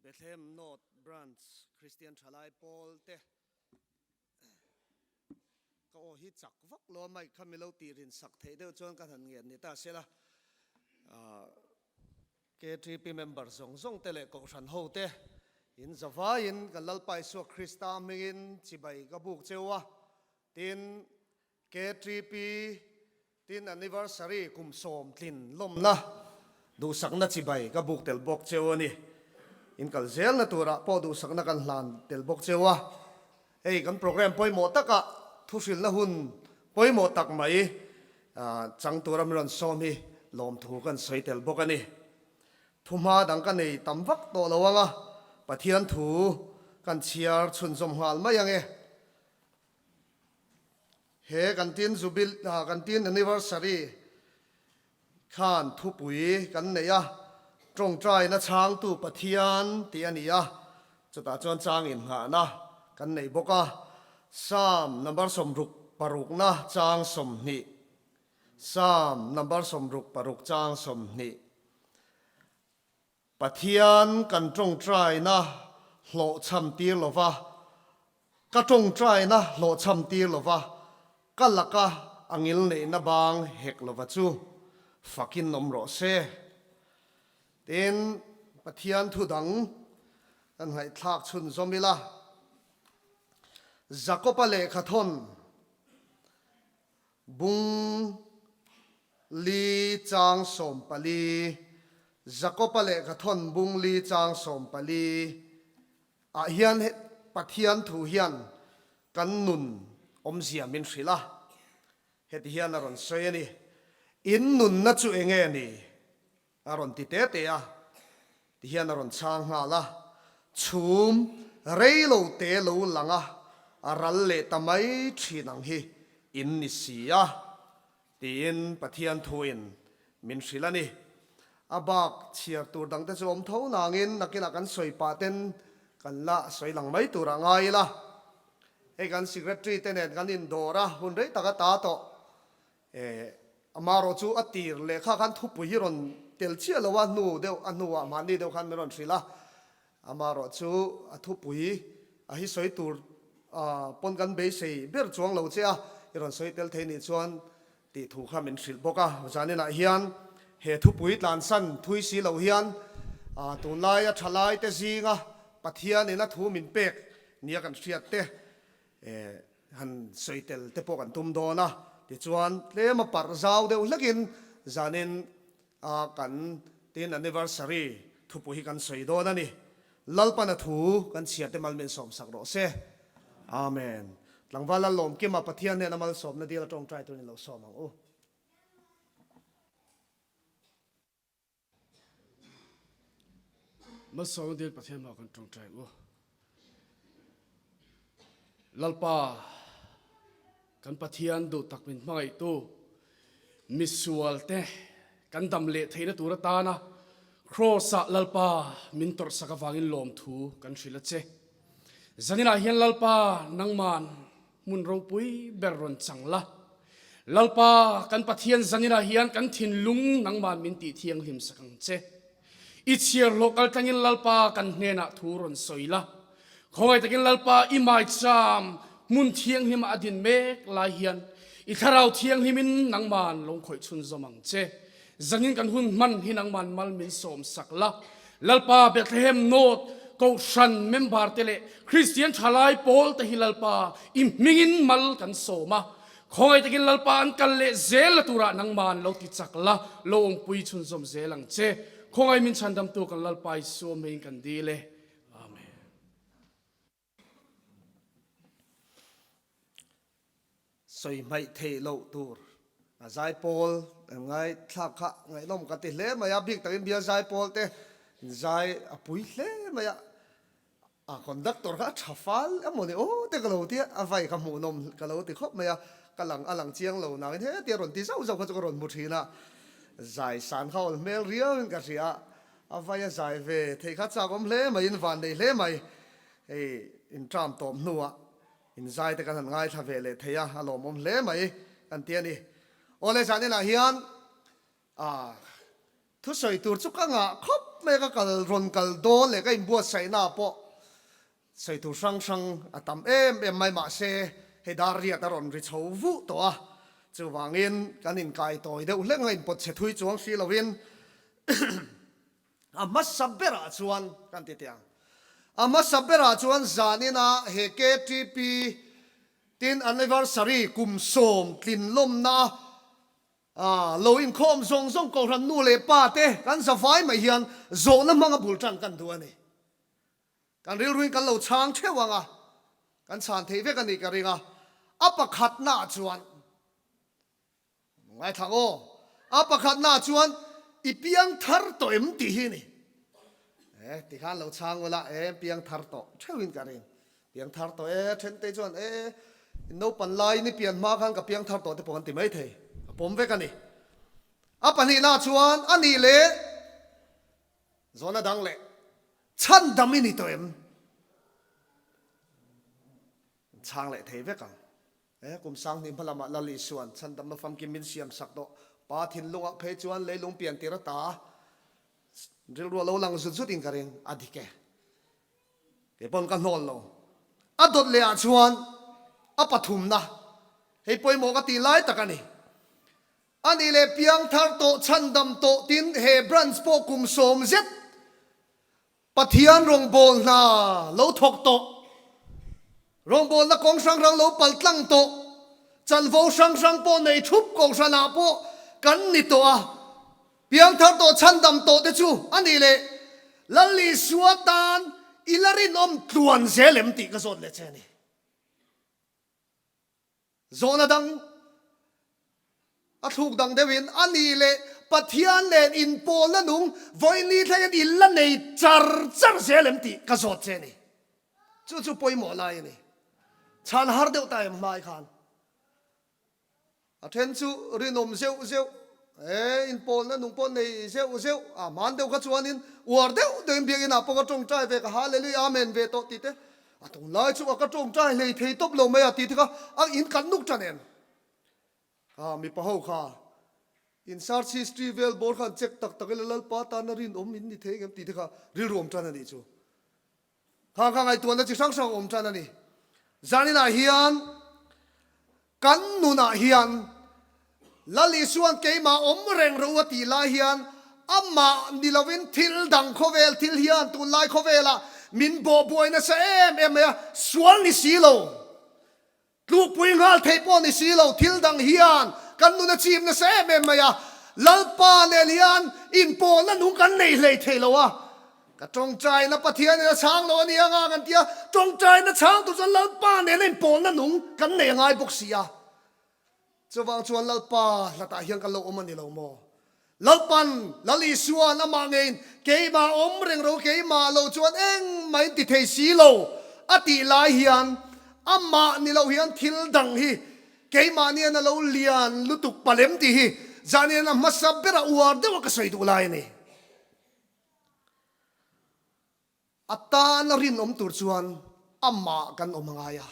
Bethlehem North Branch Kristian Thalai Pawl te ka aw hi chak vak lo a mic kha milo tih rin sak theih deuh chuan ka han ngen ni ta sela. KTP member zawng zawng te leh Kohhran ho te in zavaiin kan Lalpa Isua Krista hmingin chibai ka buk cheu a, tin KTP tin anniversary kum sawmtlin lawmna duhsakna chibai ka buk tel bawk cheu a ni. In kal zelna turah pawh duhsakna kan hlan tel bawk cheu a, hei kan program pawimawh takah thuhrilna hun pawimawh tak mai Chang tura min rawn sawm hi lawmthu kan sawi tel bawk a ni. Thuhma dang ka nei tam vak tawh lo ang a, Pathian thu kan chhiar chhunzawm nghal mai ang e. He kan tin jubil kan tin anniversary khan thupui kan nei a, tawngtaina chhangtu Pathian tih a ni a, chutah chuan chang inngahna kan nei bawk a, Psalm number 66na chang 20, Psalm number 66 chang 20. Pathian kan tawngtaina hlawhchham tir lova, ka tawngtaina hlawhchham tir lova, ka laka a ngilneihna bang hek lova chu fakin awm rawh se. Tin, Pathian thu dang kan ngaihthlak chhunzawm ila, Jakoba lehkhathawn Bung li chang 14, Jakoba lehkhathawn bung li chang 14 ah hian Pathian thu hian kan nun awmzia min hrilh a, heti hian a rawn sawi a ni, In nunna chu enge ni? A rawn ti te te a, ti hian a rawn chhang nghal a, chhum rei lo te lo lang a, a ral leh ta mai thin ang hi in ni si a, tiin Pathian thuin min hrilh a ni. A bak chhiar tur dangte chu awm tho nangin nakinah kan sawi pah ten kan la sawi lang mai turah ngai ila. Hei kan secretary te nen kan indawr a, hun rei tak a ta tawh. Eh, amarawh chu a tir lehkha khan thupui hi rawn tel chiah lo a, hnu deuh a hnuah mahni deuh khan min rawn hrilh a, amarawh chu a thupui a hi sawi tur pawn kan beisei ber chuang lo che a, i rawn sawi tel thei nih chuan tih thu kha min hrilh bawk a, zaninah hian he thupui tlansan thui si lo hian tunlai a thalai te zinga Pathianin a thu min pek nia kan hriat te Eh, han sawi tel te pawh kan tum dawn a, tichuan tlem a parh zau deuh hlekin zanin a kan tin anniversary thupui hi kan sawi dawn a ni. Lalpana thu kan chhiar te mal min sawm sak rawh se. Amen. Tlangval Lallawmkima Pathian hnena malsawmna dil a tawngtai turin lo sawm ang u. Malsawmna dil Pathian hmaah kan tawngtai ang u. Lalpa, kan Pathian duh tak min hmangaihtu, misualte kan dam leh theihna tur atana Kraws-ah Lalpa min tawrhsak avangin lawmthu kan hrilh a che. Zaninah hian Lalpa nangman Hmun ropui ber rawn chang la. Lalpa, kan Pathian zaninah hian kan thinlung nangman min tih thianghlim sak ang che. I chhiar hlawh kal tlangin Lalpa kan hnenah thu rawn sawi la. Khawngaih takin Lalpa i maicham hmun thianghlim a din mek lai hian i thlarau thianghlimin nangman lo khawih chhunzawm ang che. Zanin kan hun hman hi nangman mal min sawm sak la. Lalpa Bethlehem North Kohhran member te leh Kristian thalai pawl te hi Lalpa i hmingin mal kan sawm a. Khawngaih takin Lalpa an kal leh zel la turah nangman lo ti chak la, lo awmpui chhunzawm zel ang che. Khawngaih min chhandamtu kan Lalpa Isua hmeiin kan dil e. Amen. Sawi hmaih theih loh tur a zaipawl an ngaithlak kha ngaihnawm ka ti hle mai a, bik takin bial zaipawl te zai a pui hle mai a, a conductor kha a tha fal emaw ni aw te ka lo ti a, a vai kha hmuhnawm ka lo ti khawp mai a, ka lang a lang chiang lo nangin hetia rawn ti zauh zauh kha chu ka rawn hmu thin a, zai san kha awl hmel riauin ka hria a, a vai a zai ve theih kha chak awm hle mai in van nei hle mai. Hei in term tawp hnuah in zai te kan han ngaithla ve leh thei a, a lawmawm hle mai kan ti a ni. Awle zaninah hian ah. Thusawi tur chu ka ngah khawp mai a, ka kal rawn kal dawn leh ka inbuatsaihna ah pawh sawi tur hrang hrang a tam em em mai mahse hei dar riat a rawn ri chho vuh tawh a, chuvangin kan inkai tawi deuh hlek a inpawt chhe thui chuang si lovin a hmasa berah chuan kan ti teh ang. A hmasa berah chuan zanina he KTP tin anniversary kum sawm tlinlawmna a A lo inkhawm zawng zawng Kohhran nu leh pa te kan zavai mai hian zawhna hmanga bul tan kan duh a ni. Kan rilruin kan lo chhang theuh ang a, kan chhan theih vek a nih ka ring a. A pakhatnaah chuan, ngaithla aw, a pakhatnaah chuan i piang thar tawh em tih hi a ni. E, tikhan lo chhang ula, e, piang thar tawh theuhin ka ring. Piang thar tawh e, thente chuan e, in naupan laiin i pian hma khan ka piang thar tawh te pawh kan ti mai thei, ka pawm vek a ni. A pahnihna chuan a nih leh zawhna dang leh chhandam i ni tawh em? Chhang leh thei vek ang. E, kum sanghnih hma lamah Lal Isua'n chhandamna famkim min siam sak tawh. Pa thinlungah phei chuan leilung pian tir ata rilru a lo lang zut zut in ka ring, a dik e. Kei pawn ka hnawl lo. A dawt leh ah chuan a pathumna, hei pawimawh ka tih lai tak a ni. A nih leh piangthar tawh chhandam tawh tin he branch pawh kum sawm zet Pathian rawngbâwl hna lo thawk tawh, rawngbâwlna kawng hrang hrang lo pal tlang tawh, chanvo hrang hrang pawh nei thup kohhranah pawh kan ni tawh a, piangthar tawh chhandam tawh te chu a nih leh Lal Isua tan i la rinawm tluan zel em tih ka zawt leh che a ni. Zawhna dang a thluk dang deuhin a nih leh Pathian nen inpawlna nung vawiin thlengin in la nei char char zel em tih ka zawt che a ni. Chu chu pawimawh lai a ni. Chhan har deuh ta em hmai khan. A then chu rinawm zeuh zeuh, e, inpawlna nung pawh nei zeuh zeuh, a hman deuh kha chuanin uar deuh deuhin biakinn ah pawh ka tawngtai ve, ka Hallelujah Amen ve tawh tih te, a tunlai chu a ka tawngtai hlei thei tawp lo mai a tih te kha a in kan nuk tan em? Kha mipa ho kha in search history vel bawr khan check tak tak ila Lalpa tana rinawm in ni thei engem tih te kha rilru awm tan a nih chu. Khang kha ngaihtuahna chi hrang hrang awm tan a ni. Zaninah hian kan nunah hian Lal Isua'n keimah awm reng rawh u a tih lai hian amah ni lovin thil dang khawvel thil hian tunlai khawvelah min bawhbuai nasa em em mai a, sual ni si lo. Tlukpui nghal theih pawh ni si lo, thil dang hian kan nun a chim nasa em em mai a, Lalpa nen hian inpawhna nung kan nei hlei thei lo a, ka tawngtaina Pathianin a chhang lo a ni anga kan ti a, tawngtaina chhang tur chuan Lalpa nena inpawhna nung kan nei a ngai bawk si a. Chuvang chuan Lalpa hlatah hian kan lo awm a ni lo maw? Lalpan, Lal Isua'n amah ngeiin, Keimah awm reng ro, keimah lo chuan engmah in ti thei si lo, a tih lai hian amah ni lo hian thil dang hi keimah nian a lo lian lutuk palem tih hi zanian a hmasa bera uar deuha ka sawi duh lai a ni. A tana rinawm tur chuan amah kan awm a ngai a.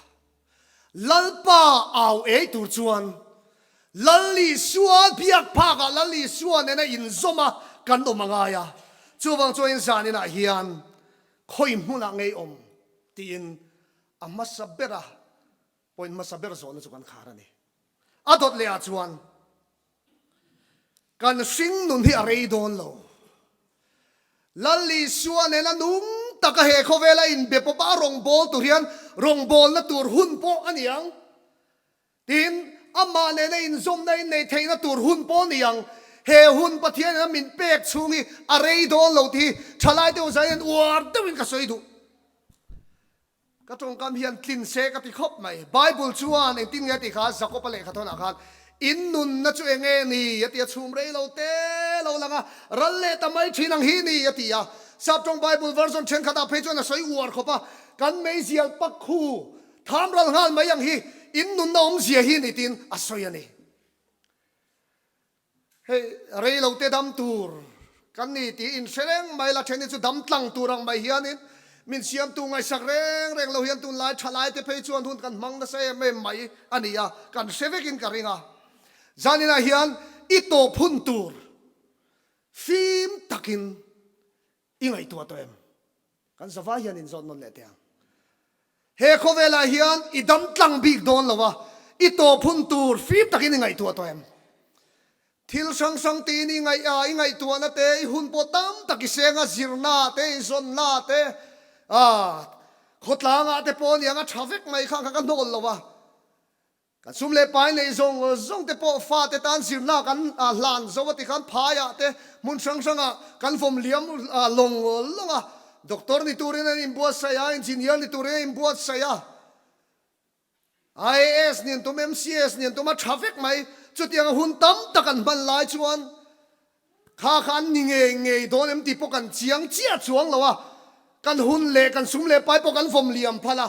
Lalpa au ei tur chuan Lal Isua biak phakah Lal Isua nena inzawm a kan awm a ngai a. Chuvang chuanin zaninah hian khawi hmunah ngei awm tiin a hmasa bera point hmasa ber zawhna chu kan khar a ni. A dawt lehah chuan Kan hring nun hi a rei dawn lo. Lal Isua nena nung taka he khawvela inbe pawp a rawngbâwl tur hian rawngbâwlna tur hun pawh a ni ang. Tin, amah nena inzawmna inneih theihna tur hun pawh a ni ang. He hun Pathian ina min pek chhung hi a rei dawn lo tih hi ṭhalai deuh zai hian uar deuhin ka sawi duh. Ka tawngkam hian tlin se ka ti khawp mai. Bible chuan engtin nge a tih kha Jakob-a lehkha thawnah khan, In nunna chu eng nge ni? a ti a, chhum rei lo te lo lang a, ral leh ta mai thin ang hi ni a ti a. Saptawng Bible version thenkhatah phei chuan a sawi uar khawp a, Kan meizial pak khu tham ral nghal mai ang hi in nunna awmzia hi ni tiin a sawi a ni. Hei, rei lo te dam tur kan ni tih inhre reng mai la, then hi chu dam tlang tur ang mai hianin min siamtu ngaihsak reng reng lo hian tunlai thalai te phei chuan hun kan hmang nasa em em mai a ni a, kan hre vekin ka ring a. Zaninah hian i tawp hun tur. Fim takin i ngaihtuah tawh em? Kan zavai hian inzawt nawn leh teh ang. He khawvelah hian i dam tlang bik dawn lo a, i tawp hun tur fim takin i ngaihtuah tawh em? Thil hrang hrang tiin i ngaih a, i ngaihtuahna te, i hun pawh tam tak i seng a, zirna te, i zawnna te, ah, khawtlangah te pawh aniang a tha vek mai kha kha ka hnawl lo a. Kan sum leh pai neih zawng zawng te pawh fate tan zirna kan hlan zo a ti khan phaiah te hmun hrang hrangah kan vawm liam lawng lawng a, doctor ni turin an inbuatsaih a, engineer ni turin an inbuatsaih a, IAS ni an tum, MCS ni an tum a tha vek mai. Chutianga hun tam tak an hman lai chuan Kha kha an ni ngei ngei dawn em tih pawh kan chiang chiah chuang lo a, kan hun leh kan sum leh pai pawh kan vawm liam phal a,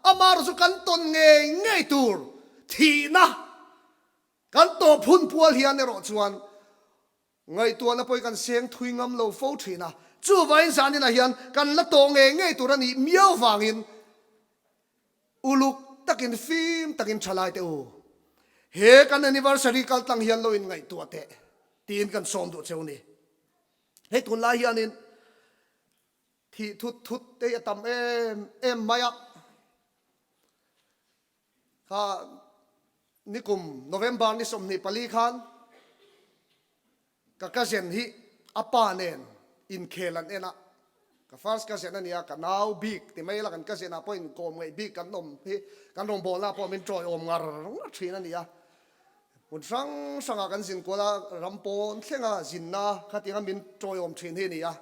amaherawh chu kan tawn ngei ngei tur thihna kan tawp hun pual hian erawh chuan ngaihtuahna pawhin kan seng thui ngam lo fo thin a, chuvangin zaninah hian kan la tawh ngei ngei tur a nih miau vangin Uluk takin fim takin thalai teh u, he kan anniversary kal tlang hian lo in ngaihtuah teh tiin kan sawm duh cheu ni. Hei tunlai hianin thih thut thut te hi a tam em em mai a, kha nikum November ni 24 khan Ka cousin hi a pa nen inkhel an en a, ka first cousin a nia, ka nau bik ti mai la kan cousin ah pawh inkawm ngaih bik kan awm hi kan rawngbawlna pawh min tawiawm ngar ngar thin a ni a. Hmun hrang hrangah kan zin kual a, ram pawn thlenga zinna khatianga min tawiawm thin hi a ni a.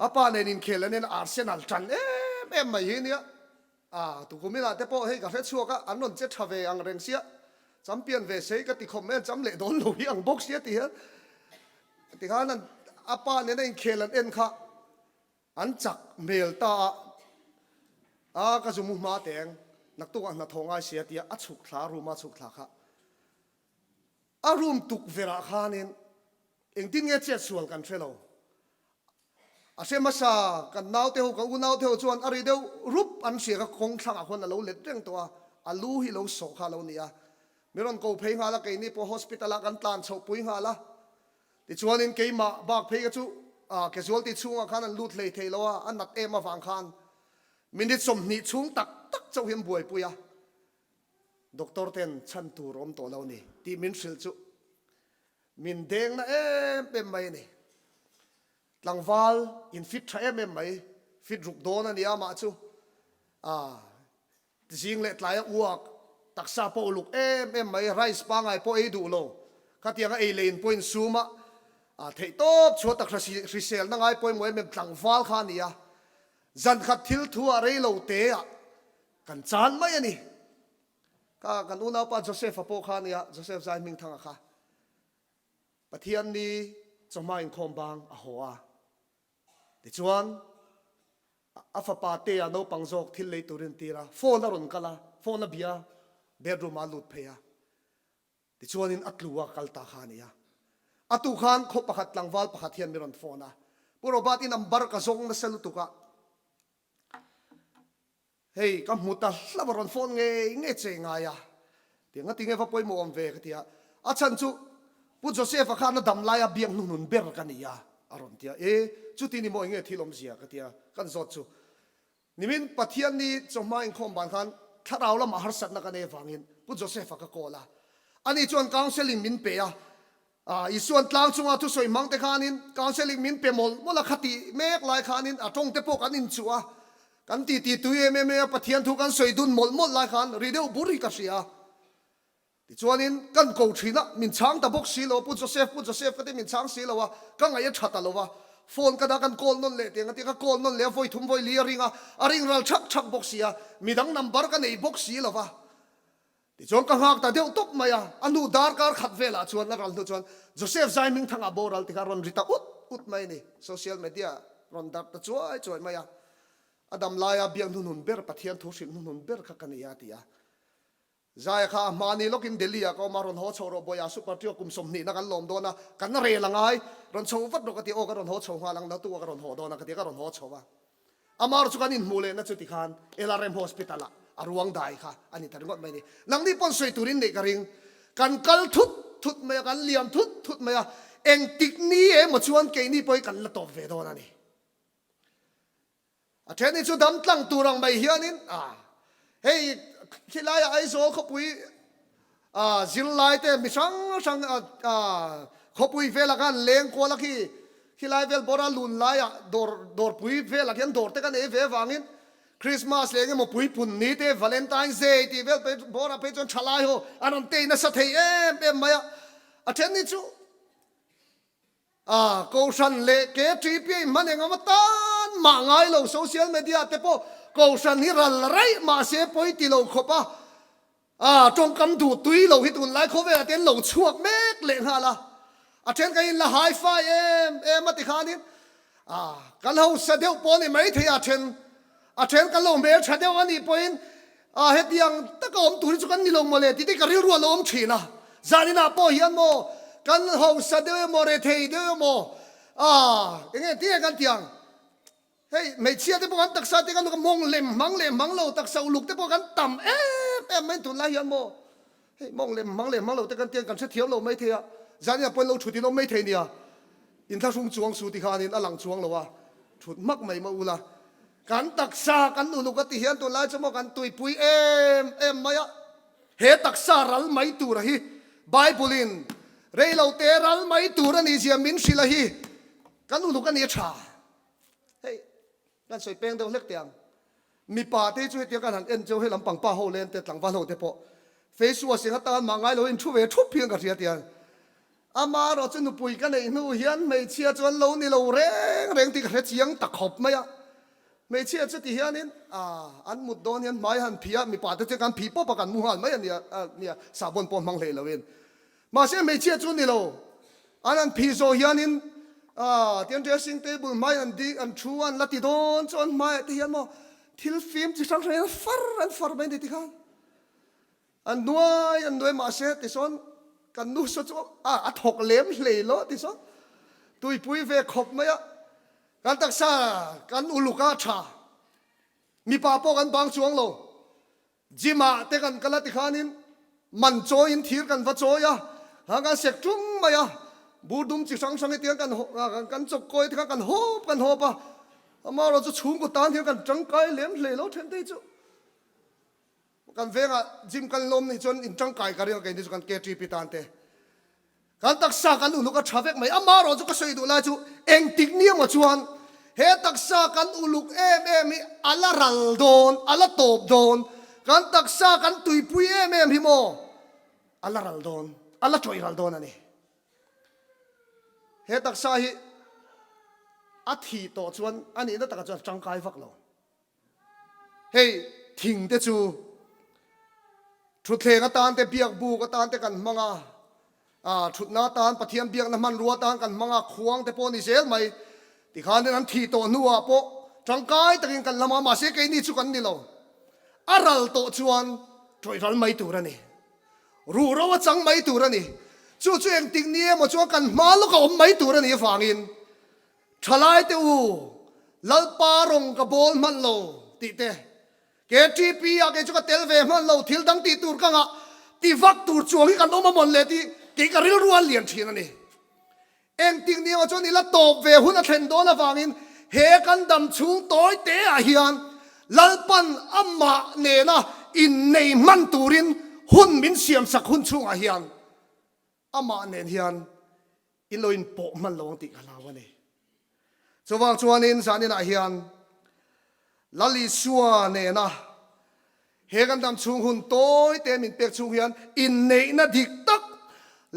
A pa nen inkhel an en Arsenal tan em em mai hi nia. A tukuminah te pawh hei ka hre chhuak a, an rawn che tha ve ang reng sia, champion ve sei ka ti khawp mai, an cham leh dawn lo hi ang bawk sia ti hian tikhan an a pa nena inkhel an en kha an chak hmel ta a, a ka zu mu hma teng naktukah hnathawh ngai sia tia a chhuk thla room a chhuk thla kha a room tukverh ah khanin Engtin nge chet sual kan hre lo. A hre hmasa kan naute ho, ka unaute ho chuan a ri deuh rup an hria kha kawng thlangah khuan a lo let reng tawh a, a lu hi lo sawh kha a lo ni a. Mi rawn ko phei nghal a, keini pawh hospital ah kan tlan chhoh pui nghal a. Tichuanin keimah bak phei kha chu casualty chhungah khan an lut hlei thei lo a, a nat em avang khan minute 20 chhung tak tak chauh hi an buaipui a. Doctor ten chhan tur awm tawh lo ni tih min hrilh chu Min deng na em em mai a ni. Tlangval in fit tha em em mai, fit ruk dawn a nia mah chu. Ah, zing leh tlai a uak, taksa pawh uluk em em mai, rice pangai pawh ei duh lo. Khatianga ei leh in pawh in sum a, ah, theih tawp chhuah tak hriselna ngai pawimawh em em tlangval kha a ni a. Zan khat thil thu ah rei lo te ah kan chan mai a ni. Kha kan unaupa Joseph-a pawh kha a nia, Joseph zai hmingthanga kha. Pathian ni chawhma inkhawm bang a haw a. Tichuan, a fapa Tea naupang zawk thil lei turin a tir a, phone a rawn kal a, phone a bia, bedroom-ah a lut phei a. Tichuanin a tlu a kal ta kha a ni a. A tu khan khaw pakhat tlangval pakhat hian mi rawn phone a, Pu Robert i number ka zawng nasa lutuk a, Hei ka hmu ta hlauh a rawn phone ngei ngei che ngai a, tiang a tinge va pawimawh awm ve ka ti a, a chhan chu Pu Joseph-a khan a dam laia biak hnuhnun ber ka ni a, a rawn ti a, e chuti ni maw enge thil awmzia ka ti a, kan zawt chu nimin Pathian ni chawhma inkhawm ban khan thlarau lamah harsatna ka nei avangin Pu Joseph-a ka call a, ani chuan counselling min pe a, Isuan tlang chunga thusawi hmang te khanin counselling min pe mawlh mawlh a, khati mek lai khanin a tawng te pawh kan inchuh a, kan titi tui em em a, Pathian thu kan sawi dun mawlh mawlh lai khan ri deuh bur hi ka hria a. Tichuanin kan ko thin a, min chhang ta bawk si lo a, Pu Joseph, Pu Joseph ka ti min chhang si lo a, ka ngaih a tha ta lo a, phone ka dah kan call nawn leh tiang a ti, ka call nawn leh a, vawi thum vawi li a ring a, a ring ral thak thak bawk si a, midang number ka nei bawk si lo va. Tichuan ka nghak ta deuh tawp mai a, a hnu darkar khat velah chuan a ral hnu chuan Joseph Zaihmingthanga boral ti kha rawn ri ta ut ut mai a ni. Social media rawn darh ta chuai chuai mai a, a dam laia biak hnuhnun ber, Pathian thu hrilh hnuhnun ber kha ka ni a ti a. Zaia kha a hmani lawkin Delhi ah ka awm a, rawn haw chho rawh Bawia Super Trio kum 20 na kan lawm dawn a, kan rel a ngai, rawn chho vat rawh ka ti a, aw ka rawn haw chho nghal ang, naktuk ah ka rawn haw dawn a ka ti a, ka rawn haw chho a. Amar chu kan inhmuh lehna chu tikhan LRM Hospital ah a ruang dai kha a ni ta ringawt mai a ni. Nangni pawn sawi turin neih ka ring. Kan kal thut thut mai a, kan liam thut thut mai a. Engtik ni emaw chuan keini pawh hi kan la tawp ve dawn a ni. A then hi chu dam tlang tur ang mai hianin a hei khilaiah Aizawl khawpui a zirlai te mi hrang hrang a khawpui velah khan leng kual a khi khilai vel bawra lun laiah dawr dawrpui velah khian dawr te kan ei ve avangin Christmas leh engemaw puipun ni te Valentine's Day tih vel phei bawrah phei chuan thalai ho an rawn tei nasa thei em em mai a a then hi chu A Kohhran leh KTP a inhman eng emaw tan mah ngai lo, social media te pawh Kohhran hi ral raih mah se pawi ti lo khawp a, a tawngkam duh tui lo hi tunlai khawvelah te an lo chhuak mek leh nghal a, a then kan inla hi-fi em em a ti khanin a kan hausa deuh pawh a ni maithei a, a then a then kan lo hmeltha deuh a nih pawhin A, hetiang taka awm tur hi chu kan ni lo mawle tih te ka rilru a lo awm thin a. Zaninah pawh hian maw kan hausa deuh emaw rethei deuh emaw a, eng nge tinge kan ti ang? Hei hmeichhia te pawh kan taksa te kan mawng lem hmang leh hmang lo taksa uluk te pawh kan tam em em mai tunlai hian maw hei mawng lem hmang leh hmang lo te kan ti ang kan hrethiam lo maithei a, zaninah pawh in lo thut in awm maithei nia. Inthlahrung chuang su ti khanin a lang chuang lo a, thut hmak mai mah ula. Kan taksa kan uluk a ti hian tunlai chu maw kan tuipui em em mai a, he taksa ral mai tura hi Bible in reilote ral mai tur a nih zia min hrilh a hi kan uluk a ni a tha. Hei kan sawi peng deuh hlek teh ang. Mipa te hi chu hetiang kan han en cheu hei lampang pa ho len te tlangval ho te pawh face wash eng atan mah ngai lo in thu ve thup hian ka hria tiang. Amaherawh chu nupui ka neih hnu hian hmeichhia chu an lo ni lo reng reng tih ka hre chiang ta khawp mai a. Hmeichhia chu ti hianin an mut dawn hian hmai han phih a, mipa te chu kan phih pawp a kan mu nghal mai a nia nia sahbawn pawh hmang hlei loin. Mahse hmeichhia chu ni lo, an han phih zawh hianin tian dressing table hmai an ding an thu a an la ti dawn chuan hmaiah te hian maw thil fim chi hrang hrang hian far an far mai a ni tikhan. An nuai an nuai mahse tisawn kan nu saw chu a a thawk lem hlei lo tisawn tuipui ve khawp mai a, kan taksa kan uluk a tha, mipa pawh kan bang chuang lo, gym ah te kan kal a tikhanin man chawiin thir kan va chawi a, khan kan sek tung mai a, bur dum chi hrang hrang hetiang kan kan chawp kawi te khan kan hawp kan hawp a, amaherawhchu chhungkaw tan hian kan tangkai lem hlei lo then te hi chu. Kan vengah gym kan lawm nih chuan in tangkai ka ring a keini chu kan KTP tan te kan taksa kan uluk a tha vek mai. Amaherawh chu ka sawi duh lai chu engtik ni emaw chuan he taksa kan uluk em em hi a la ral dawn, a la tawp dawn, kan taksa kan tuipui em em hi maw a la ral dawn, a la tawih ral dawn a ni. He taksa hi a thih tawh chuan a nihna takah chuan a tangkai vak lo. Hei thing te chu thutthleng atan te biak buk atan te kan hmang a, ah thutna atan Pathian biakna hmanrua atan kan hmang a, khuang te pawh a ni zel mai. Tikhanin an thih tawh hnuah pawh tangkai takin kan lam a, mahse keini chu kan ni lo. A ral tawh chuan tawih ral mai tur a ni. Ruhro a chang mai tur a ni. Chu chu engtik ni emaw chuan kan hma lawk a awm mai tur a nih avangin Thalai te u, Lalpa rawng ka bawl hman lo tih te, KTP ah kei chu ka tel ve hman lo, thil dang tih tur ka ngah ti vak tur chuang hi kan awm a mawn le tih kei ka rilru a lian thin a ni. Engtik ni emaw chuan i la tawp ve hun a thlen dawn avangin he kan dam chhung tawi te ah hian Lalpan amah nena innei hman turin hun min siamsak hun chhungah hian amah nen hian In lo inpawh hman lo ang tih ka hlau a ni. Chuvang chuanin zaninah hian Lal Isua nena he kan dam chhung hun tawi te min pek chhung hian inneihna dik tak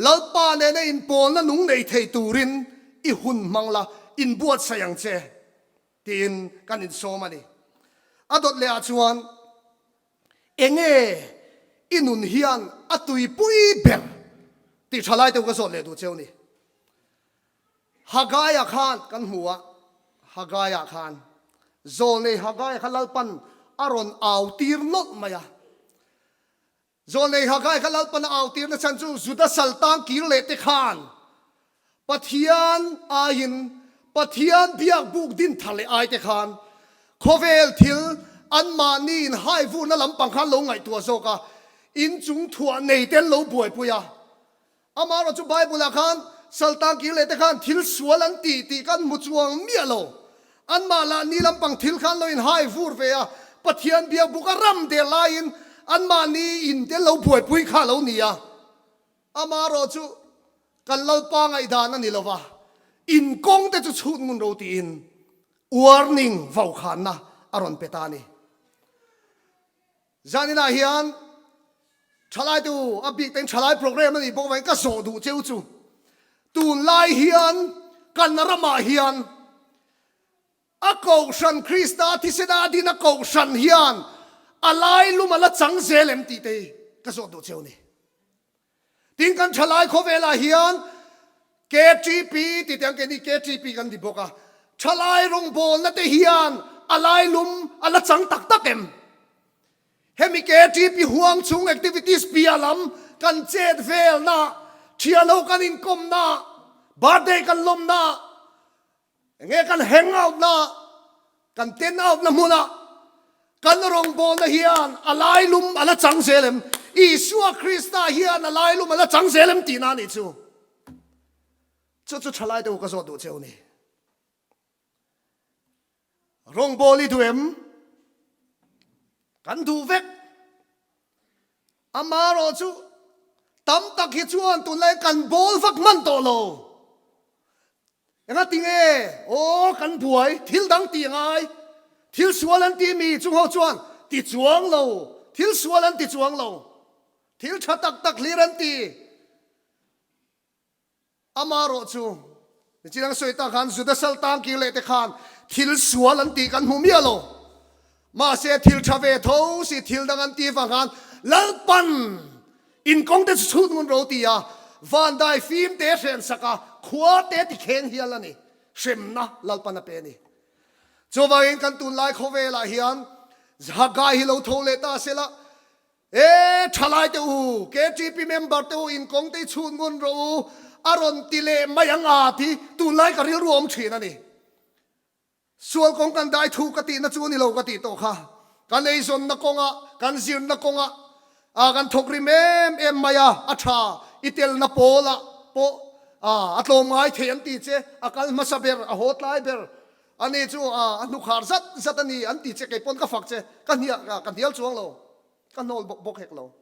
Lalpa nena inpawlna nung nei thei turin i hun hmang la, inbuatsaih ang che tiin kan insawm a ni. A dawt lehah chuan Enge i nun hian a tuipui ber tih tha lai deuh ka zawt leh duh cheu ni. Hagaia khan kan hmu a, Hagaia khan Zawlnei Hagaia kha Lalpan a rawn au tir nawlh mai a. Zawlnei Haggai kha Lalpan a au tirna chhan chu Juda saltang kir leh te khan Pathian aiin Pathian biak buk din thar leh ai te khan khawvel thil anmahni in hai vurna lampang khan lo ngaihtuah zawk a, inchung thuah nei te an lo buaipui a. Amaherawhchu Bible ah khan Saltang kir leh te khan thil sual an ti tih kan hmu chuang miah lo. Anmah lah ni lampang thil khan lo inhai vur ve a, Pathian biak buk a ram der laiin anmahni in te lo buaipui kha a lo ni a. Amaherawh chu kan Lalpa ngaihdan a ni lo va, in kawng te chu chhut ngun ro tiin warning vaukhanna a rawn pe ta a ni. Zaninah hian thalai te u, a bik ten thalai program a nih bawk avangin ka zawh duh cheu chu tunlai hian kan ramah hian a kohhran Krista thisena a din a kohhran hian a lailum a la chang zel em tih te hi ka zawh duh cheu a ni. Tin kan thalai khawvelah hian KTP tih te ang keini KTP kan ti bawk a, thalai rawngbawlna te hian a lailum a la chang tak tak em? Hemi KTP huang chhung activities piah lam kan chet velna, thianho kan inkawmna, birthday kan lawmna, Enge kan hang out na, kan ten out na hmuna kan rawngbawlna hian a lailum a la chang zel em? Isua Krista hian a lailum a la chang zel em tihna a nih chu. Chu chu thalai te u ka zawt duh cheu ni. Rawngbâwl i duh em? Kan duh vek. Amaherawh chu tam tak hi chuan tunlai kan bawl vak hman tawh lo. Engati nge? Aw, kan buai, thil dang tih ngai. Thil sual an ti mi chung ho chuan ti chuang lo, thil sual an ti chuang lo. Thil tha tak tak hlir an ti. Amaherawh chu, nichina ka sawi tak khan Juda sal tang kir leh te khan thil sual an tih kan hmu miah lo. Mahse thil tha ve tho si thil dang an tih vang khan Lalpan inkawng te chu chhut ngun ro ti a, vandai fim te hren sak a, khua te ti kheng hial a ni. Hremna Lalpan a pe a ni. Chuvangin kan tunlai khawvelah hian Haggai hi lo tho leh ta sela, E thalai te u, KTP member te u inkawng te hi chhun ngun rawh u, a rawn ti leh mai ang a ti tunlai ka rilru awm thin a ni. Sual kawng kan dai thu ka tihna chu a ni lo ka tih tawh kha. Kan eizawnna kawngah, kan zirna kawngah ah kan thawk rim em em mai a, a tha i telna pawlah pawh ah a tlawm ngai thei an ti che, a kal hmasa ber, a haw tlai ber a ni chu ah a hnukhar zat zat a ni an ti che, kei pawn ka fak che, ka hniah ka hnial chuang lo. Ka hnawl bawk bawk hek lo.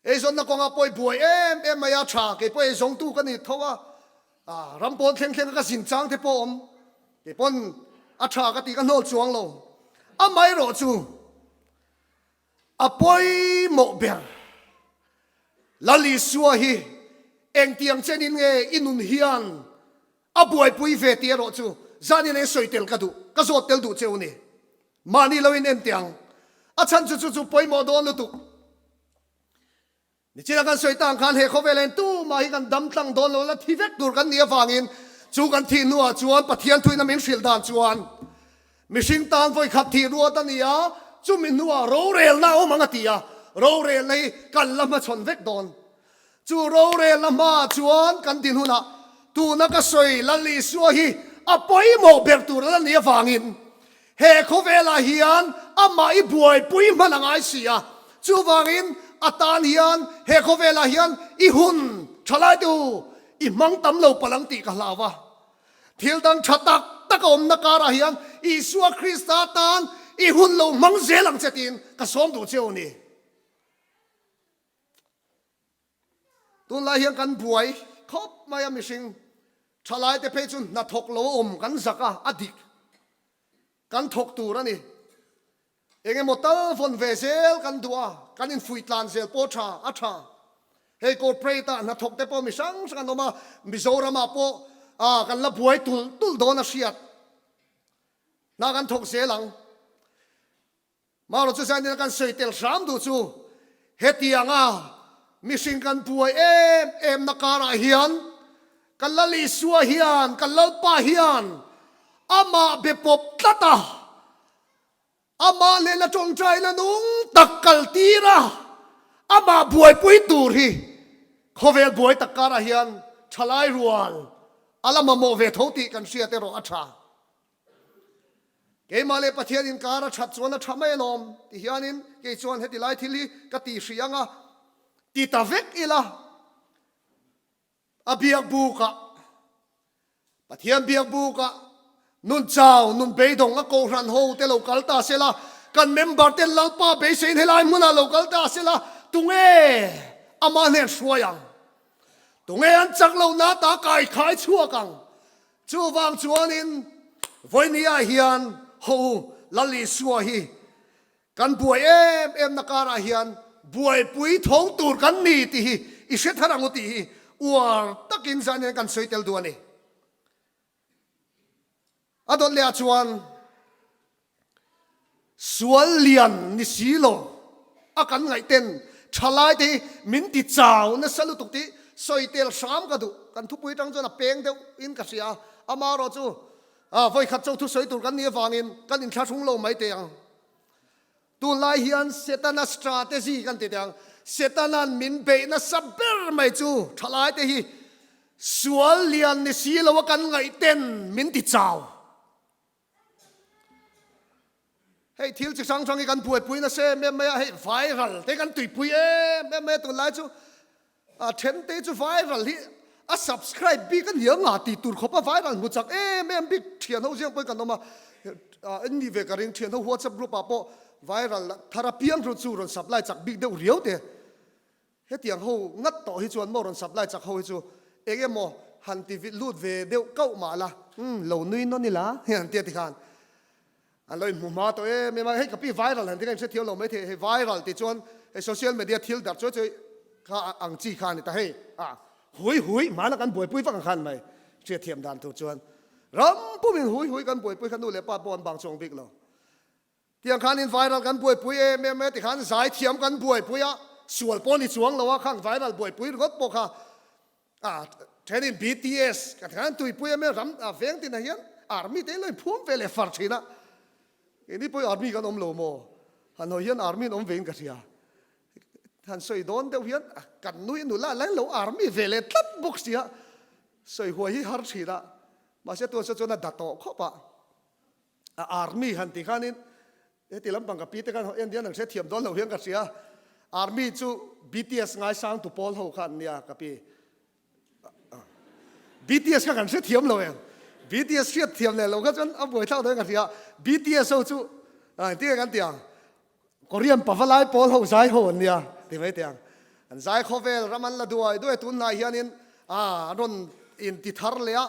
Eizawnna kawngah pawh i buai em em mai a, tha kei pawh eizawngtu ka ni tho a, ram pawn thleng thleng a ka zin chang te pawh awm, kei pawn a tha ka tih ka hnawl chuang lo. Amaherawh chu a pawimawh ber Lal Isua hi engtiang chenin nge i nun hian a buaipui ve tih erawh chu zanin eng sawi tel ka duh, ka zawt tel duh cheu ni. Mahni lo in en teh ang. A chhan chu chu chu pawimawh dawn lutuk. Nichina kan sawi tang khan he khawvel en tumah hi kan dam tlang dawn lo la thi vek tur kan nih avangin chu kan thih hnuah chuan Pathian thuina min hrilh dan chuan mihring tan vawi khat thih ruat a ni a, chumi hnuah rorelna a awm ang a ti a, rorelna hi kan la hmachhawn vek dawn. Chu rorelna hmaah chuan kan din hunah tuna ka sawi Lal Isua hi a pawimawh ber tur a la nih avangin he khawvelah hian amah i buaipui hman a ngai si a. Chuvangin a tan hian he khawvelah hian i hun tha lai te u i hmang tam lo palh ang tih ka hlau a. Thil dang tha tak tak a awmna karah hian Isua Krista tan i hun lo hmang zel ang che tiin ka sawm duh che u ni. Tunlai hian kan buai khawp mai a mihring thalai te phei chu hnathawk lo a awm kan zak a, a dik kan thawk tur a ni. Eng emaw tal vawn ve zel kan duh a, kan infuih tlan zel pawh tha a tha. Hei corporate ah hnathawk te pawh mi hrang hrang an awm a, Mizoram ah pawh ah kan la buai tulh tulh dawn a hriat. Hna kan thawk zel ang. Marawh chu zanin a kan sawi tel hram duh chu hetianga mihring kan buai em em na karah hian kan Lal Isua hian kan Lalpa hian amah be pawp tlat a, amah lehla tawngtaina nung tak kal tir a, amah buaipui tur hi khawvel buai tak karah hian thalai rual a la mamawh ve tho tih kan hriat erawh a tha. Keimah leh Pathian inkar a that chuan a tha mai alawm ti hianin kei chuan heti lai thil hi ka ti hrih ang a, ti ta vek ila. A biak bukah, Pathian biak bukah nun chau, nun beidawng a kohhran ho te lo kal ta sela, kan member ten Lalpa beiseiin helai hmunah lo kal ta sela, tunge amah hnen hruai ang? Tunge an chak lohna ta kai khai chhuak ang? Chuvang chuanin vawinia hian ho u Lal Isua hi Kan buai em em na karah hian buaipui tho tur kan ni tih hi i hre thar ang u tih hi uar takin zan hian kan sawi tel duh a ni. A dawt leh ah chuan sual lian ni si lo a kan ngaih ten thalai te hi min ti chau nasa lutuk tih sawi tel hram ka duh. Kan thupui atang chuan a peng deuh in ka hria a, amaherawh chu A vawikhat cho thusawi tur kan nih avangin kan inthlahrung lo mai teh ang. Tunlai hian Setana strategy kan ti teh ang. Setana'n min beih nasa ber mai chu thalaite hi sual lian ni si lo a kan ngaih ten min ti chau. Hei thil chi hrang hrang hi kan buaipui nasa em em mai a, hei viral te kan tuipui em em mai a tunlai chu a then te chu viral hi a subscribe bik a nia nga tih tur khawp a viral hmu chak em em bik thian ho ziang pawhin kan awm a, an nih ve ka ring thian ho whatsapp group ah pawh viral thar apiang chu rawn supply chak bik deuh riau te. Hetiang ho ngat tawh hi chuan maw rawn supply chak ho hi chu eng emaw han ti lut ve deuh kauh mah la, umm lo nui nawn ila hei han tia tikhan an lo inhmu hma tawh em em a, hei ka pi viral han ti kha inhrethiam lo maithei, hei viral tih chuan hei social media thil darh chuai chuai kha ang chi kha a ni ta hei a hui hui hmana kan buaipui vak ang khan mai hriatthiam dan tur chuan ram pumin hui hui kan buaipui kha nu leh pa pawh an bang chuang bik lo. Tiang khanin viral kan buaipui em em e tikhan zaithiam kan buaipui a, sual pawh ni chuang lo a khang viral buaipui ringawt pawh kha a thenin BTS kan khan tuipui em em ram a veng tinah hian army te lo inphum ve leh far thin a, keini pawhin army kan awm lo maw? Han hawi hian army an awm vein ka hria, han sawi dawn deuh hian kan nui nula lai lo army ve leh tlat bawk sia, sawi huai hi har thin a, mahse tuan saw chuan a da tawh khawp a. A army han tih khanin heti lampang ka pi te khan en hian an hrethiam dawn lo hian ka hria. Army chu BTS ngaisang tu pawl ho kha an nia ka pi. BTS kha kan hrethiam lo em. BTS hriat thiam leh lo kha chuan a buaithlak dawn ka hria. BTS ho chu engtin nge kan tih ang? Korean pavalai pawl ho zai ho an nia ti mai teh ang. An zai khawvel ram an la duai duai tunlai hianin an rawn inti thar leh a.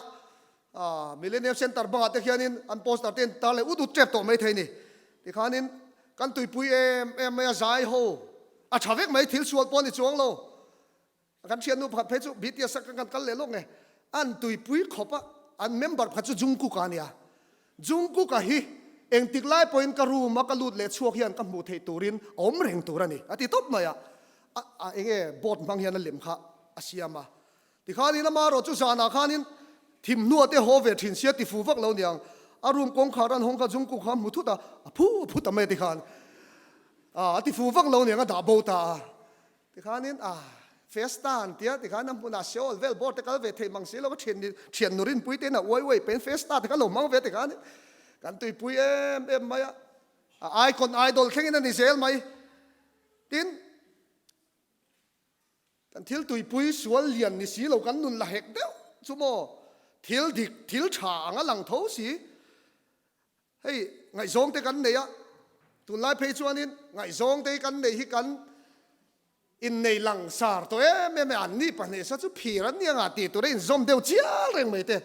Aaa Millennium Centre bangah te khianin an poster te in tar leh ut ut tep tawh maithei ni. Tikhanin kan tuipui em em mai a zai ho a tha vek mai thil sual pawh a ni chuang lo. Kan thiannu pakhat phei chu BTS a kan kal leh lawk nge an tuipui khawp a an member pakhat chu Jungkook a nia. Jungkook a hi engtik lai pawhin ka room a ka lut leh chhuak hian ka hmuh theih turin a awm reng tur a ni a ti tawp mai a. A enge board hmang hian a lem kha a siam a. Tikhanin ama erawh chu zanah khanin thim hnua te haw ve thin sia tifu vak lo niang. A room kawngkhar an hawng kha Jungkook kha a hmu thut a, a phu a phu ta mai a tikhan. A a tifu vak lo niang a dah bo ta a. Tikhanin a Festa an tia tikhan a hmunah Seoul vel board te kal ve thei mang si lo a thian thian nu rinpui te in a uai uai pen Festa te kha lo hmang ve tikhanin kan tuipui em em mai a. A icon idol thlengin a ni zel mai. Tin. Kan thil tuipui sual lian ni si lo kan nun la hek deuh chu maw? Thil dik, thil tha ang a lang tho si. Hei ngaihzawng te kan nei a, tunlai phei chuanin ngaihzawng te hi kan nei hi kan innei lang sar tawh em em e, an ni pahnihsa chu phir an ni anga tih tura inzawm deuh chial reng mai te.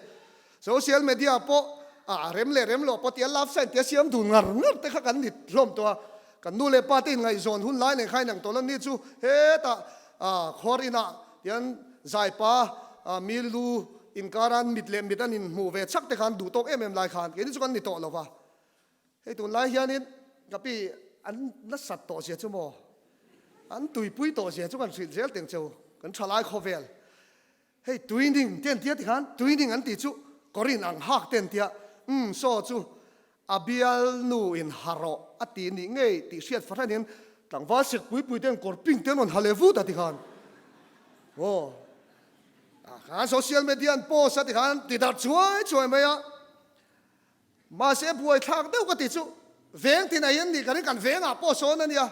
Social media pawh a rem leh rem loh pawh tia love sign tia siam dun ngar ngar te kha kan ni hlawm tawh a. Kan nu leh pa te inngaihzawn hun lai nen kha inang tawh lo ni chu hetah khuar inah tian zaipa mi lu inkara mit leh mit an inhmuh ve chak te khan duh tawk em em lai khan keini chu kan ni tawh lo va. Hei tunlai hianin ka pi an nasat tawh zia chu maw an tuipui tawh zia chu kan hrilh zel teng cheu kan thalai khawvel. Hei tuining te an tia tikhan tuining an tih chu kawrin ang hak te an tia, umm saw chu a bialnu in ha rawh a ti nih ngei tih hriat fahranin tlangval sek pui pui ten kawr pink te an rawn ha leh vut a tikhan aw khan social media an post a tikhan ti darh chuai chuai mai a mahse buaithlak deuh ka ti chu veng tin ahin nih ka ring kan vengah pawh sawn a nia.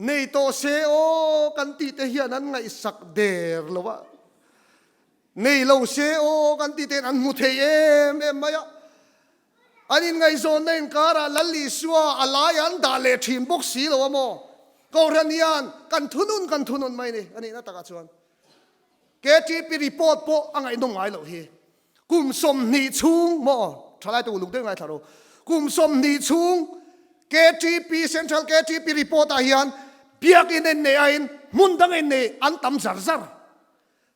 Nei tawh se aw kan tih te hian an ngaihsak der lo a. Nei lo se aw kan ti ten an hmu thei em em mai a. An inngaihzawnna inkarah Lal Isua a lai an dah leh thin bawk si lo a maw? Kohhran hian kan thunun kan thunun mai ni a nihna takah chuan KTP report pawh a ngaihnawm ngai loh hi. Kum 20 chhung maw thalai te uluk deuh ngaithla ro. Kum 20 chhung KTP Central KTP report ah hian biakin en nei aiin hmun dang en nei an tam zar zar.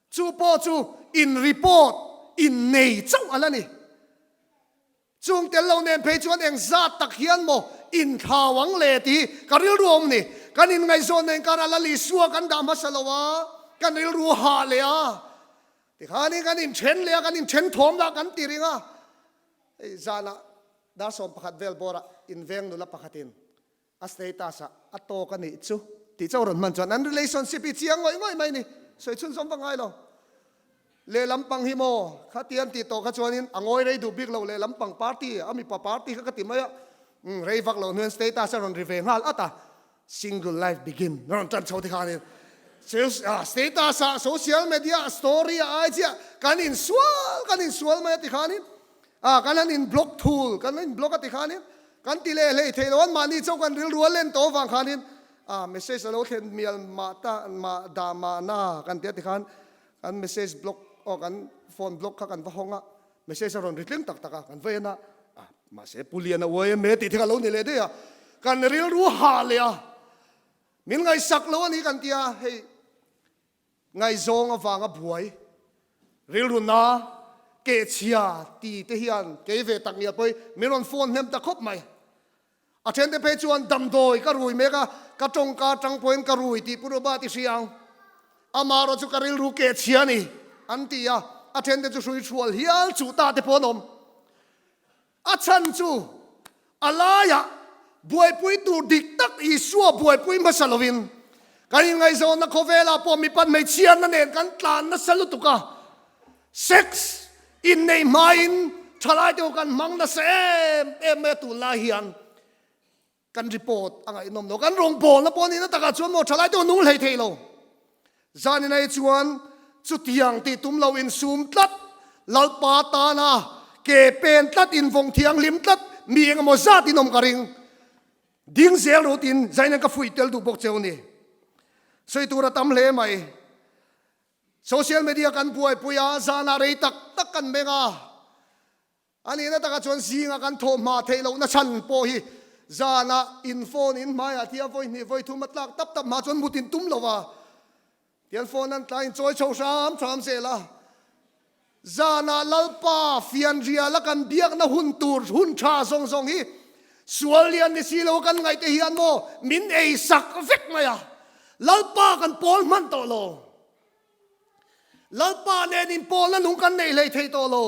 Chu pawh chu in report in nei chauh a la ni. Chung tel lo nen phei chuan eng zat tak hian maw inthlau ang le tih hi ka rilru a awm ni. Kan inngaihzawn nen kar a Lal Isua kan dah hmasa lo a, kan rilru hah leh a. Tikhanin kan inthen leh a, kan inthen thawm lah kan ti ring a. Hei zanah dar 11 vel bawrah inveng nula pakhatin A status ah a tawk a nih chu tih chauh rawn hman chuan an relationship hi chiang ngawih ngawih mai ni. Sawi chhunzawm vak ngai lo. Lehlam pang hi maw khatian tih tawh kha chuanin a ngawi rei duh bik lo lehlam pang party a mipa party kha ka ti mai a. Umm rei vak loh hnuin status a rawn ri ve nghal at a. Single life begin a rawn tan chho tikhanin status ah social media ah story ah ai chiah kan insual kan insual mai a tikhanin A, kan han in block thul, kan in block a ti khanin kan ti leh hlei thei lo an mahni chauh kan rilru a len tawh avang khanin a message a lo thlen mial mah ta mah dah mah na kan ti a ti khan kan message block aw kan phone block kha kan va hawng a message a rawn ri tling tak tak a kan va en a a mahse Pu Liana uai em e tih thil a lo ni leh daih a kan rilru hah leh a min ngaihsak lo a ni kan ti a hei Ngaihzawng avanga buai, rilru na, kehchhia ti te hian kei ve tak ngial pawhin min rawn phone hnem ta khawp mai. A thente phei chuan damdawi ka rui mek a, ka tawngka atang pawhin ka rui tih Pu Ruba ti hria ang. Amaherawh chu ka rilru kehchhia a ni an ti a, a thente chu hrui thual hial chuh ta te pawh an awm. A chhan chu a laiah buaipui tur dik tak Isua buaipui hmasa lovin kan inngaihzawnna khawvelah pawh mipat hmeichhiatna nen kan tlan nasa lutuk a, sex inneih hmain thalaite ho kan hmang nasa em em mai a tunlai hian. Kan report a ngaihnawm lo. Kan rawngbawlna pawh nihna takah chuan maw thalai te aw nung hlei thei lo. Zanin ai chuan chutiang tih tum lo insum tlat, Lalpa tana ke pen tlat, invawng thianghlim tlat mi engemaw zat in awm ka ring. Ding zel ru tiin zanin ka fuih tel duh bawk cheu ni. Sawi tur a tam hle mai. Social media kan buaipui a, zanah rei tak tak kan meng a. A nihna takah chuan zinga kan thawh hma theih lohna chhan pawh hi zanah in phone in hmaiah thia vawi hnih vawi thum a tlak tap tap hma chuan mut in tum lo va, tian phone an tlai in chawi chho hram hram zel a. Zanah Lalpa fianrial a kan biakna hun tur hun tha zawng zawng hi sual lian ni si lo kan ngaih te hian maw min ei sak vek mai a, Lalpa kan pawl hman tawh lo. Lalpa nen inpawlna nung kan nei hlei thei tawh lo.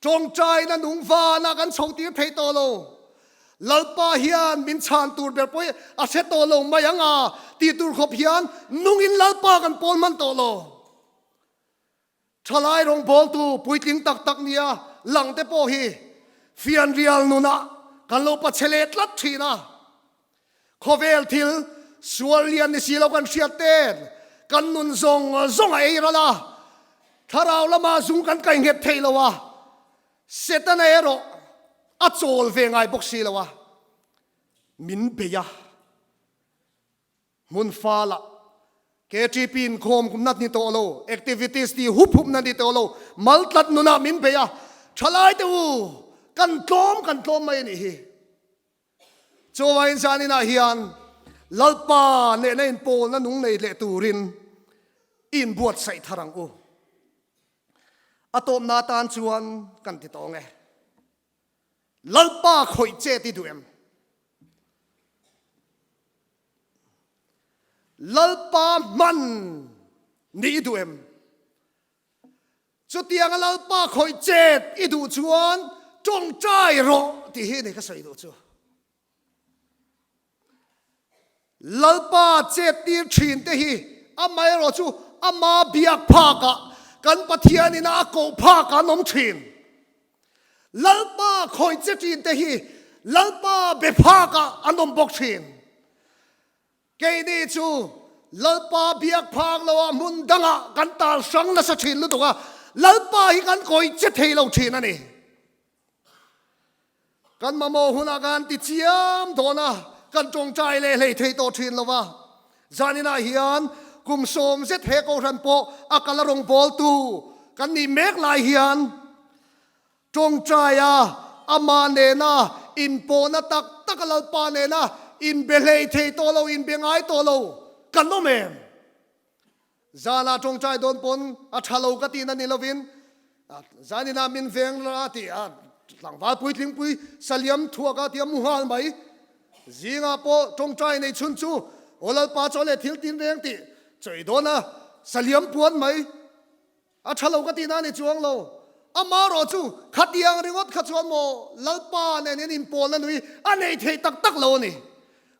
Tawngtaina nung vanah kan chho tir thei tawh lo. Lalpa hian min chhan tur ber pawh hi a hre tawh lo mai ang a tih tur khawp hian nungin Lalpa kan pawl hman tawh lo. Thalai rawngbawltu puitling tak tak nia lang te pawh hi fianrial nunah kan lo pachhe leh tlat thin a. Khawvel thil sual lian ni si lo kan hriat ten kan nun zawng zawng a ei ral a, thlarau lama zung kan kai nghet thei lo a, Setana erawh a chawl ve ngai bawk si lo a, min bei a. Hmun fala KTP inkhawm kum nat ni tawh lo, activities ti hup hup na ni tawh lo, mal tlat nunah min bei a, thalai te u kan tlawm kan tlawm mai a nih hi. Chuvain zaninah hian Lalpa nehna inpawlna nung nei leh turin i inbuatsaih thar ang u. A tawpna atan chuan kan ti tawng e. Lalpa khawih che ti duh em? Lalpa hman nih i duh em? Chutianga Lalpa khawih chet i duh chuan tawngtai rawh tih hi ni ka sawi duh chu. Lalpa chet tir thin te hi amaherawh chu ama biak phakah kan Pathianin a koh phakah an awm thin. Lalpa khawih che thin te hi Lalpa be phakah an awm bawk thin. Keini chu Lalpa biak phak lo ah hmun dangah kan tal hrang nasa thin lutuk a, Lalpa hi kan kawi che thei lo thin a ni. Kan mamawh hunah kan ti chiam dawn a, kan tawngtai leh hlei thei tawh thin lo va. Zaninah hian kum sawm zet he Kohhran pawh a kal a rawngbawltu kan nih mek lai hian tawngtai a, amah nena inpawhna tak tak a Lalpa nena inbe hlei thei tawh lo, inbe ngai tawh lo kan awm em? Zana tawngtai dawn pawn a tha lo ka tihna ni lovin zaninah min veng la tih a tlangval puitlingpui saliam thuak a tih a mu nghal mai. Zingah pawh tawngtai nei chhun chu aw Lalpa chaw leh thil tin reng tih chawi dawn a saliam puan mai. A tha lo ka tihna ni chuang lo. Amaherawh chu khatiang ringawt kha chuan maw Lalpa nen hian inpawlna nui a nei thei tak tak lo a ni.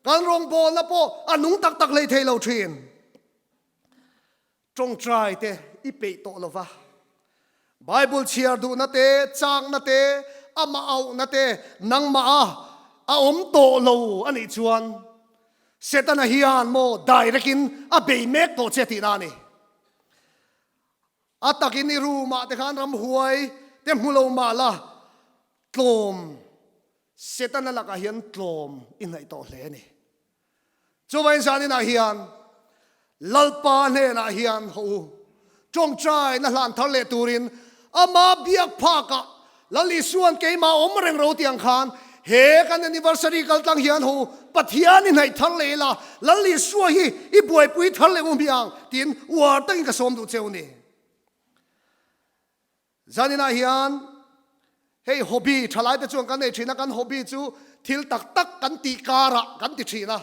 Kan rawngbawlna pawh a nung tak tak hlei thei lo thin. Tawngtai te i peih tawh lo va. Bible chhiar duhna te, chakna te, amah auhna te nangmah a a awm tawh lo a nih chuan Setana hian maw direct in a bei mek tawh che tihna a ni. A takin i room ah te khan ramhuai te hmu lo mah la tlawm Setana lakah hian tlawm i hnaih tawh hle a ni. Chuvain zaninah hian Lalpa hnenah hian haw u, tawngtaina hlan thar leh turin ama biak phakah Lal Isua'n keimah awm reng ro tih ang khan he kan anniversary kal tlang hian haw u, Pathian i hnaih thar leh ila, Lal Isua hi i buaipui thar leh u hmiang tiin uar takin ka sawm duh cheu ni. Zaninah hian hei hobby thalaite chuan kan nei thin a, kan hobby chu thil tak tak kan tih karah kan ti thin a,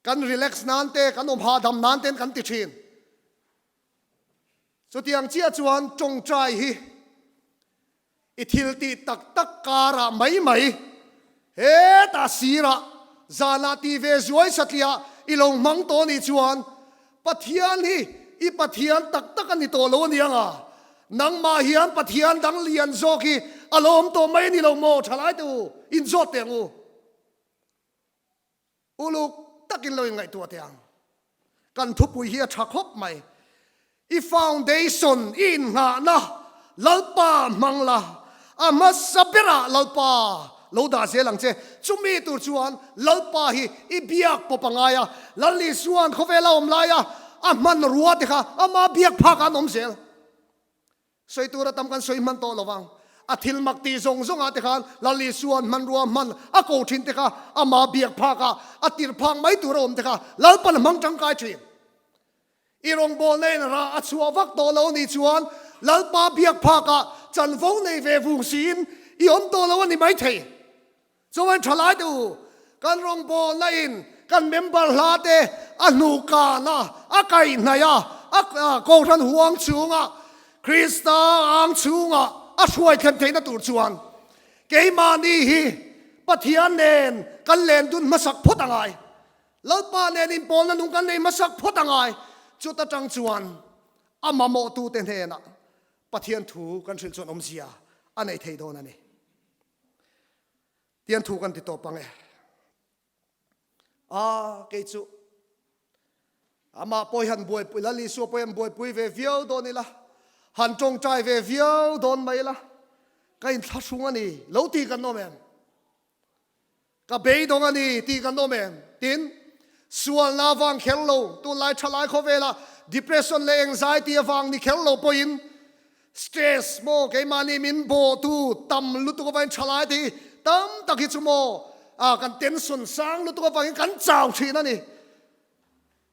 kan relax nan te, kan awm hahdam nan ten kan ti thin. Chutiang chiah chuan tawngtai hi i thil tih tak tak karah mai mai hetah sirah zanah ti ve zuai satliah i lo hmang tawh nih chuan Pathian hi i Pathian tak tak a ni tawh lo a ni ang a, nangmah hian Pathian dang lian zawk hi a lo awm tawh mai a ni lo maw? Thalai te u, inzawt teh ang u. Uluk takin lo inngaihtuah teh ang. Kan thupui hi a tha khawp mai. I foundation, i innghahna Lalpa hmang la, a hmasa berah Lalpa lo dah zel ang che. Chumi tur chuan Lalpa hi i biak pawp a ngai a, Lal Isua'n khawvela awm laia a hmanrua te kha ama biak phak ah an awm zel. Sawi tura tam kan sawi hman tawh lo vang. A thil mak tih zawng zawngah te khan Lal Isua'n hmanrua hman a ko thin te kha ama biak phakah a tirh phak mai tur a awm te kha Lalpan a hmang tangkai thin. I rawngbawlna in rah a chhuah vak tawh lo nih chuan Lalpa biak phakah chanvo nei ve vung siin i awm tawh lo a ni maithei. Chuan thalai te u, kan rawngbawlna in kan member hla te a hnu kan a, a kaihhnaih a, a Kohhran huang chhunga Krista ang chhunga a hruai thlen theihna tur chuan keimahni hi Pathian nen kan len dun hmasak phawt a ngai. Lalpa nen inpawlna nung kan nei hmasak phawt a ngai. Chuta tang chuan a mamawhtute hnenah Pathian thu kan hrilh chuan awmzia a nei thei dawn a ni. Tian thu kan ti tawp ang e. A kei chu amah pawh hian buaipui Lal Isua pawh hian buaipui ve viau dawn ila, han tawngtai ve viau dawn mai ila, ka inthlahrung a ni lo tih kan awm em? Ka beidawng a ni tih kan awm em? Tin, sualna avang kher lo, tunlai thalai khawvela depression leh anxiety avang ni kher lo pawhin stress maw keimahni min bawhtu tam lutuk avangin thalai te hi tam tak hi chu maw ah kan tension sang lutuk avangin kan chau thin a ni.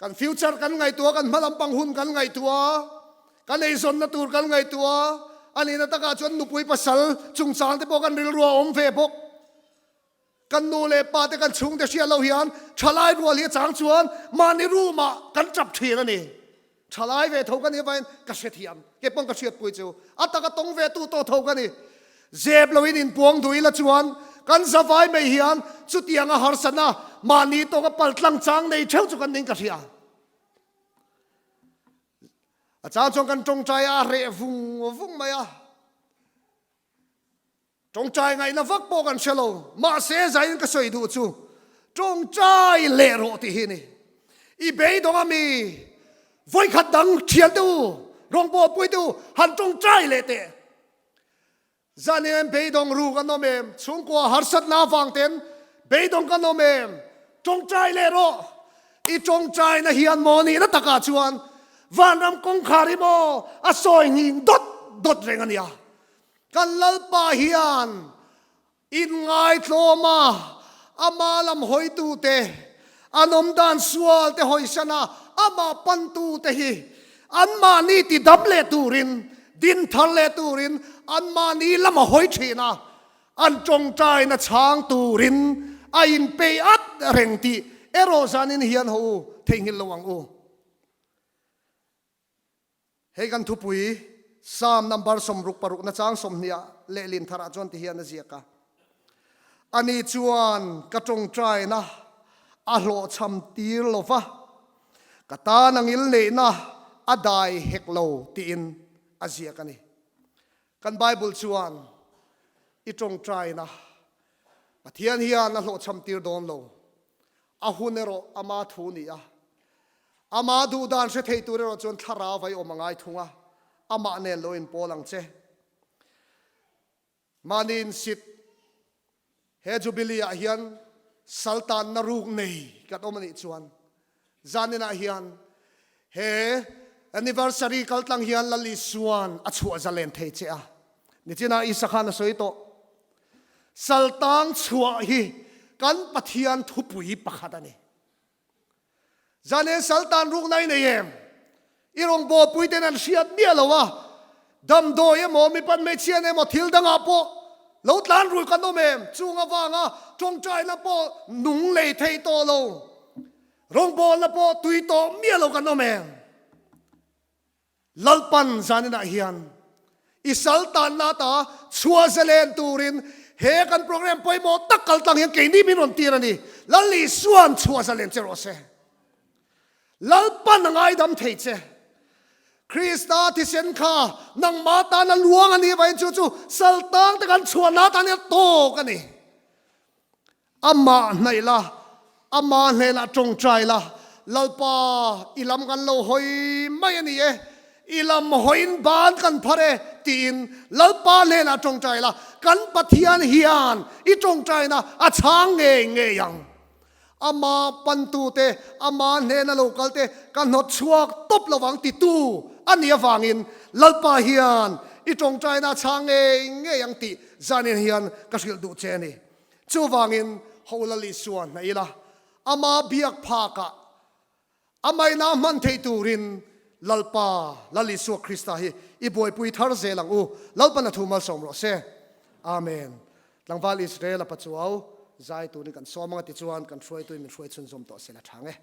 Kan future kan ngaihtuah, kan hma lampang hun kan ngaihtuah, kan eizawnna tur kan ngaihtuah, a nihna takah chuan nupui pasal chungchang te pawh kan rilru a awm ve bawk. Kan nu leh pa te kan chhungte hriat loh hian thalai rual hi a chang chuan mahni room ah kan tap thin a ni. Thalai ve tho ka nih avangin ka hrethiam, kei pawn ka hriatpui chu a taka tawng ve tu tawh tho ka ni. Zep loin inpuang duh ila chuan kan zavai mai hian chutianga harsatna mahni tawka paltlang chang nei theuh chu kan ning ka hria. A chang chuan kan tawngtai a reh vung vung mai a. Tawngtai ngaihna vak pawh kan hre lo. Mahse zaiin ka sawi duh chu tawngtai leh rawh tih hi a ni. I beidawng a mi? Vawikhat dang thian te u, rawngbawlpui te u, han tawngtai leh teh. Zan em beidawng ru kan awm em? Chhungkua harsatna avang ten beidawng kan awm em? Tawngtai leh rawh. I tawngtaina hian maw nihna takah chuan vanram kawngkhar hi maw a sawi nghing dawt dawt reng a nia. Kan Lalpa hian Inngaithlawm a, ama lam hawitute, an awmdan sualte hawisan a, amah pantute hi anmahni tidam leh turin, din thar leh turin anmahni lam a hawi thin a, an tawngtaina chhang turin a inpei at reng tih erawh zanin hian ho u theihnghilh lo ang u. Hei kan thupui Psalm number 66 na chang 20 ah lehlin tharah chuan tihian a ziak a. Ani chuan ka tawngtaina a hlawhchham tir lo va, ka tan a ngilneihna a dai hek lo tiin a ziak a ni. Kan Bible chuan i tawngtaina Pathian hian a hlawhchham tir dawn lo. A hun erawh ama thu ni a. Ama duhdan hre thei tur erawh chuan thlarau vai awm a ngai thung a, amah nen lo inpawl ang che. Mahni insit he Jubilee ah hian saltanna ruk nei kan awm a nih chuan zaninah hian he anniversary kaltlang hian Lal Isuan a chhuah zalen thei che a. Nichinah Isa khan a sawi tawh. Saltang chhuah hi kan Pathian thupui pakhat a ni. Zanen saltan rukna i nei em? I rawngbawlpui ten an hriat miah lo a, damdawi emaw, mipat hmeichhia emaw thil dangah pawh lo tlan rui kan awm em? Chung avanga tawngtaina pawh nung lei thei tawh lo, rawngbawlna pawh tui tawh miah lo kan awm em? Lalpan zaninah hian i sal tanna ata chhuah zalen turin he kan program pawimawh tak kal tlang hian keini min rawn tir a ni. Lal Isuan chhuah zalen che rawh se. Lalpan a ngaidam thei che. Krista thisen kha nangmah tana luang a nih avangin chu chu sal tang te kan chhuahna atan hian tawk a ni. Amah hnaih la, Ama hnenah tawngtai la, Lalpa, i lam kan lo hawi mai a ni e, i lam hawiin ban kan phar e, tiin Lalpa hnenah tawngtai la, kan Pathian hian i tawngtaina a chhang ngei ngei ang. Ama pantute, Ama hnena lo kalte ka hnawt chhuak tawp lo vang titu a nih avangin Lalpa hian i tawngtaina a chhang ngei ngei ang tih zanin hian ka hrilh duh che a ni. Chuvangin Hola Isua hnaih ila, ama biak phakah a maina hman theih turin Lalpa, Lal Isua Krista hi i buaipui thar zel ang u. Lalpan a thu malsawm rawh se. Amen. Tlangval Israel a pachuau zai turin kan sawm ang a tichuan kan hruaituin min hruai chhunzawm tawh se la tha nge.